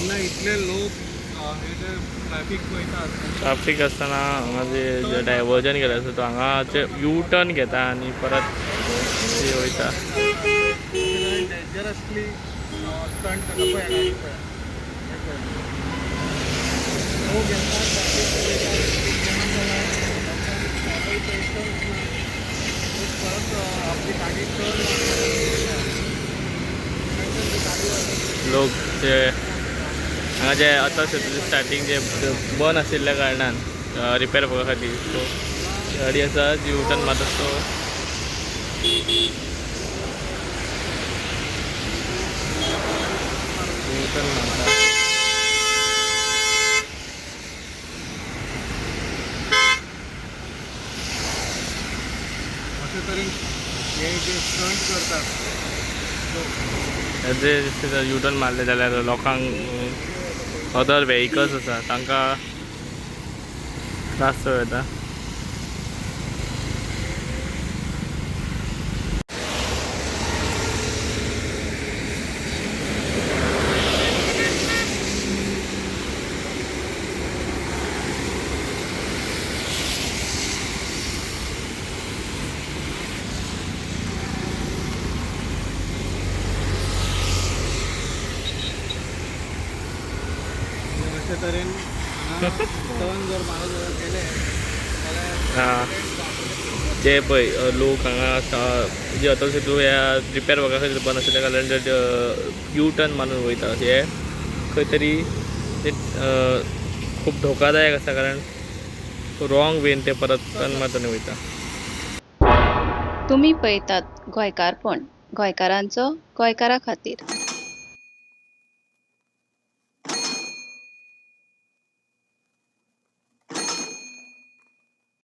जेन्ना इतले लोक हे जे ट्रॅफिक पळयतात, ट्राफीक आसतना हांगा जे डायवर्जन केलें आसा तो हांगा यू टर्न घेता आनी परत ते वयता. डेंजरसली स्टंट करता. पळया गाडी, पळया, हे पळया, लोक येतात, ट्रॅफिक पळयतात, ट्रॅफिक जाम जाला, लोकांक पेशन्स ना. लोक परत आपली गाडी टर्न मारता. गाडी लोक जे हांगा जे अटल सेतूचे स्टार्टींग जे बंद आशिल्ल्या कारणान रिपेर करपा खातीर, सो गाडी आसा जी यू टर्न मारता, सो यू टर्न मारता. अशे तरेन हे जे स्टंट करतात लोक. जे यू टर्न मारले जाल्यार लोकांक, अदर वेहिकल्स आसा तांकां त्रास जाता. आनी अशे तरेन हांगा टर्न जर मारत जर गेले जाल्यार हां, जे पळय लोक हांगा आसा जे अटल सेतू ह्या रिपेर वर्का खातीर बंद आशिल्ल्या कारणान यू टर्न मारून वयता, हे खंय तरी ते खूब धोकादायक आसा, कारण रॉंग वेन ते परत टर्न मारता आनी वयता. तुमी पळयतात गोंयकारपण, गोंयकारांचो गोंयकारा खातीर.